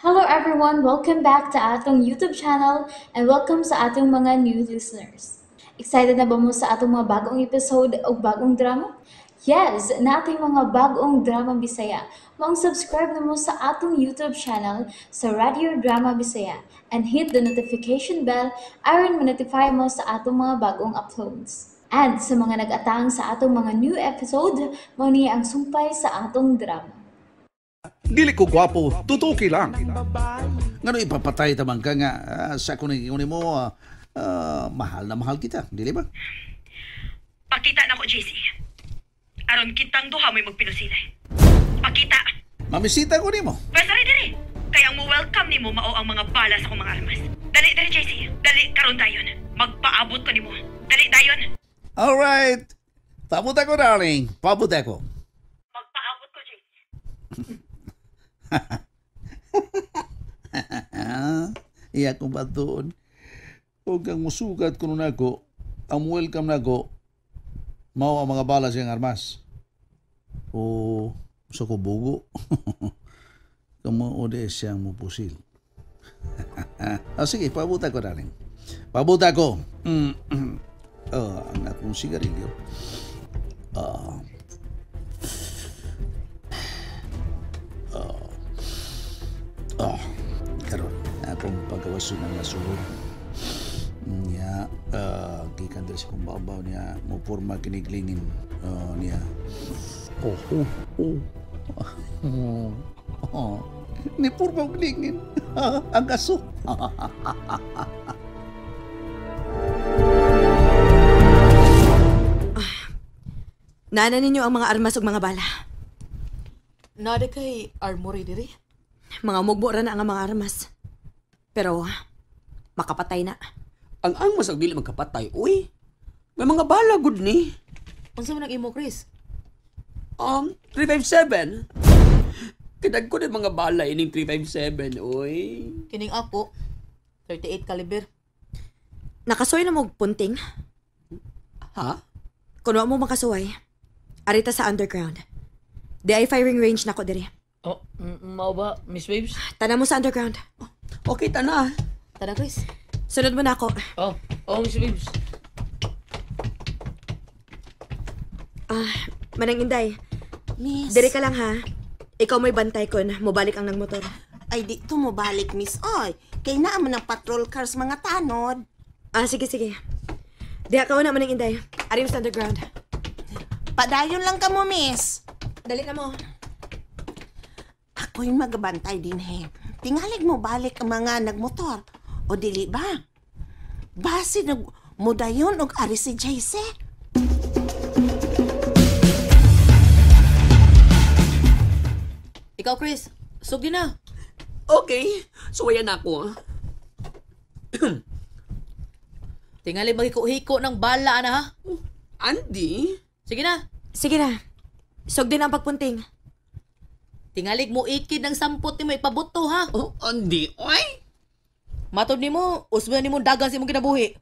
Hello everyone! Welcome back to atong YouTube channel and welcome sa atong mga new listeners. Excited na ba mo sa atong mga bagong episode o bagong drama? Yes! Nating mga bagong drama Bisaya. Maong subscribe na mo sa atong YouTube channel sa Radio Drama Bisaya and hit the notification bell aron ma-notify mo sa atong mga bagong uploads. And sa mga nag-atang sa atong mga new episode, mao ni ang sumpay sa atong drama. Dili ko gwapo, tutuki lang. Ngano ipapatay tamang ka nga sa kuning mo mahal na mahal kita, dili ba? Pakita na ko, JC. Aron kitang duha mo'y magpinusilay. Pakita. Mamisita ko nimo. Basta rin diri. Kaya ang mo-welcome nimo mao ang mga bala sa akong mga armas. Dali diri, JC. Dali karon dayon. Magpaabot ko nimo. Dali dayon. All right. Paabot ako, darling. Paabot ako. Magpaabot ko, JC. Iya kong batuon. Huwag kang musugat kuno nako. Ang welcome nako mao ang mga bala siyang armas. O sa kubugo. Kamo o di siyang mupusil. Sige, paabot ako, darling. Paabot ako. Ang akong sigarilyo. Karon akong pagawason ang asuhod. Niya, gikan diri sa kong babaw niya, mo porma kiniglingin niya. Oh. Ni porma glingin. Ang aso. Naana ninyo ang mga armas ug mga bala. Nada kay armory diri. Mga mugbo ra na ang mga armas. Pero makapatay na. Ang angmas ang dili magkapatay, uy. May mga bala gud ni. Unsa man ang imo, Chris? 357. Kidag ko din mga bala ining 357, uy. Kining ako 38 caliber. Nakasuway na mo punting? Ha? Kun wa mo makasuway, arita sa underground. Di ay firing range nako diri. Oh, mao ba, Miss Waves? Tana mo sa underground. Okay, tana. Tana, Chris. Sunod mo na ako. Oh, Miss Waves. Manang Inday. Miss. Diri ka lang ha. Ikaw mo'y bantay kon, mobalik ang nagmotor. Ay, di to mobalik, Miss Oy. Kay naa man ang patrol cars mga tanod. Sige, sige. Diha ka na, Manang Inday. Ari mo sa underground. Padayon lang ka mo, Miss. Dali na mo. Ako'y magabantay din, he. Tingalig mo balik ang mga nagmotor. O dili ba? Basi nagmudayon og ari si JC. Ikaw, Chris. Sugdi na. Okay. Suwayan ako. Tingali maghiko-hiko ng bala na, ha? Andy? Sige na. Sige na. Sugdi na ang pagpunting. Tingalig mo ikid ng sampot ni mo ipabuto, ha? Oh, Andy, oy! Matod ni mo, usba ni mo dagan sa imong kinabuhi.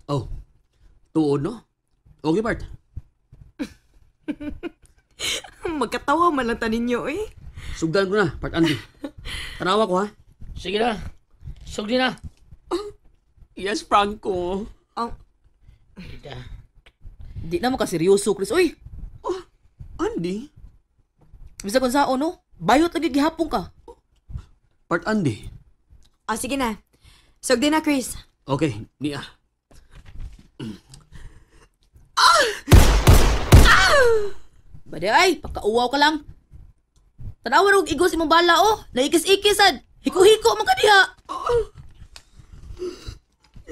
Oh, tuod, no? Okay, Bart. Magkatawa man lang ta ninyo, eh. Sugdan ko na, Bart Andy. Tanawa ko, ha? Sige na. Sugdi na. Yes, Franco. Oh. Di na mo ka seryoso, Chris. Uy! Oh, Andy? Bisa kung saan, no? Bayot lagi gihapon ka. Part Andy. Sige na. Sugdi na, Chris. Okay, niya. Bade ay, pagkauwaw ka lang. Tanawa og igos imong bala, oh. Naikis-ikis, ad. Hiko-hiko man ka diha. Oh.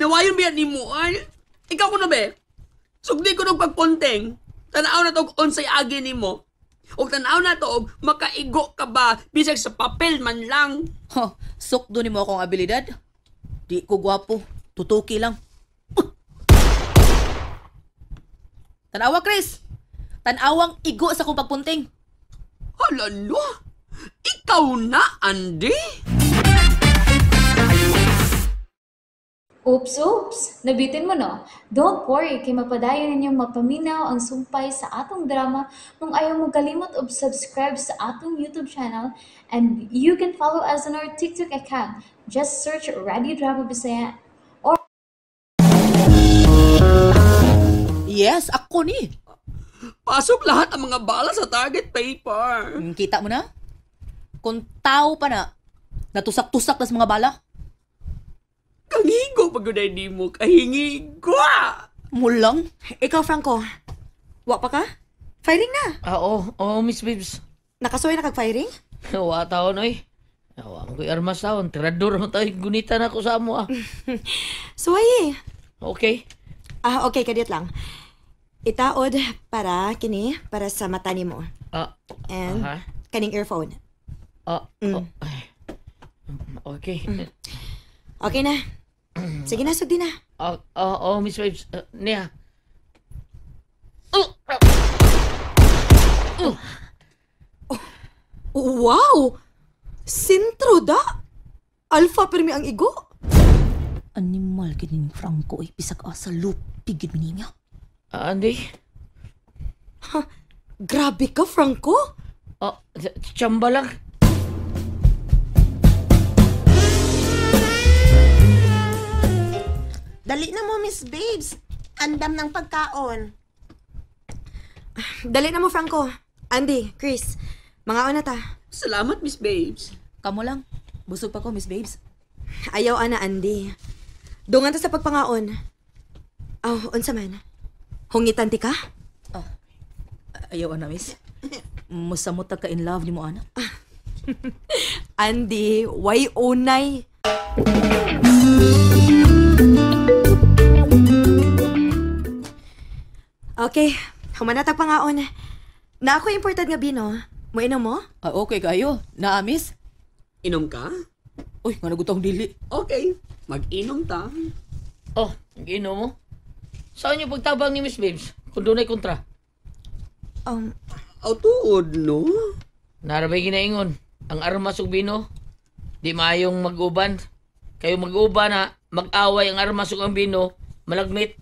Nawayon ba yan ni mo, ay? Ikaw ko na, be. Sugdi ko ng pagpunteng. Tanaw na to og unsay agi nimo. Og tanaw na to og makaigo ka ba bisag sa papel man lang. Huh, sukdo nimo akong abilidad. Di ko gwapo, tutuki lang. Tanawa, Chris. Tanawang igo sa akong pagpunting. Hala no. Ikaw na, Andy. Oops, oops! Nabitin mo, no? Don't worry, kay mapadayon ninyong mapaminaw ang sumpay sa atong drama kung ayaw mo kalimot og subscribe sa atong YouTube channel, and you can follow us on our TikTok account. Just search Radyo Drama Bisaya or Yes, ako ni. Pasok lahat ang mga bala sa target paper. Kita mo na? Kung tao pa na, natusak-tusak na sa mga bala. Kanghigo pag yun di mo, kahingigo! Mulang. Ikaw, Franco. Wa pa ka? Firing na. Ah, oo, oh, Miss Babes. Nakasuway na kag firing? Wa taon, oy. Wa mo ko'y armas taon. Tirador mo tayo. Gunita na ko sa amo, ah. Suway eh. Okay. Ah, okay, kadiyot lang. Itaod para kini, para sa mata nimo. Ah, And aha. kaning earphone. Ah, oh, ay. Okay. Okay na. Sige na, sugdi na. Ah, oh, Miss Babes. Niya. Oh! Wow! Sintro da! Alpha permi ang igo. Animal kini ni Franco ay bisag asa loop pigid mi niya. Ah, Andy? Grabe ka, Franco. Ah, tsamba lang. Dali na mo, Miss Babes. Andam ng pagkaon. Dali na mo, Franco. Andy, Chris, mga na ta. Salamat, Miss Babes. Kamo lang. Busog pa ko, Miss Babes. Ayaw ana, Andy. Dungan ta sa pagpangaon. Aw, unsa man? Hungitan ti ka? Ayaw ana, Miss. Musamot ka in love ni mo ana. Andy, why unay? Okay, humanatag pangaon. Na ako imported nga bino. Moinom mo? Ah, okay kayo. Naa, Miss. Inom ka? Uy, nga nagutong dili. Okay, mag-inom ta. Oh, ginom mo? Saan yung pagtabang ni Miss Babes? Kung doon ay kontra. Aw, tuod, no? Narabay ginaingon. Ang armas ug bino, di maayong mag-uban. Kayo mag-uban ha, mag-away ang armas ug ang bino, malagmit.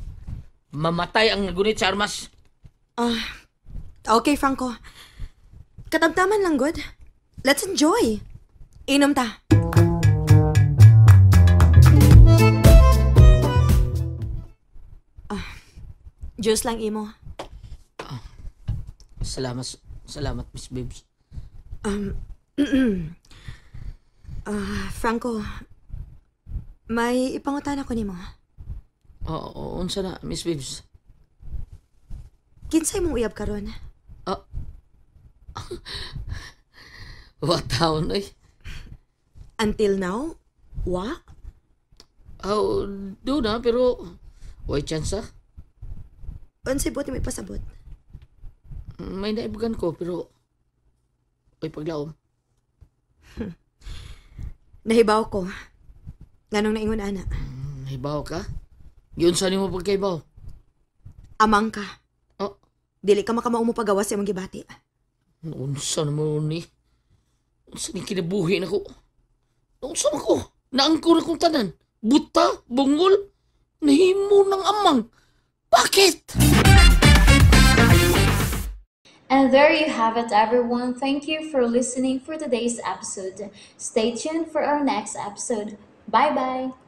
Mamatay ang nagunit sa armas. Okay, Franco. Katamtaman lang, good. Let's enjoy. Inom ta. Ah, juice lang imo. Salamat, salamat Miss Babes. Franco, may ipangutan ako nimo. Oo, unsa na, Miss Babes? Kinsay mong uyab karon? Ah. What taon, oy? Until now? Wa? Oh, do na, pero way chance ah. Unsay buot mo ipasabot? May naibugan ko, pero way paglaom. Nahibaw ko. Nganong naingon ana? Nahibaw ka? Giunsa nimo pagkaibaw? Amang ka. Oh. Dili ka makamao mo pagawas sa imong gibati. Unsa na mo ni? Unsa ni kinabuhi nako? Unsa man ko? Naangko na kong tanan. Buta, bungol, nahimo ng amang. Bakit? And there you have it, everyone. Thank you for listening for today's episode. Stay tuned for our next episode. Bye-bye!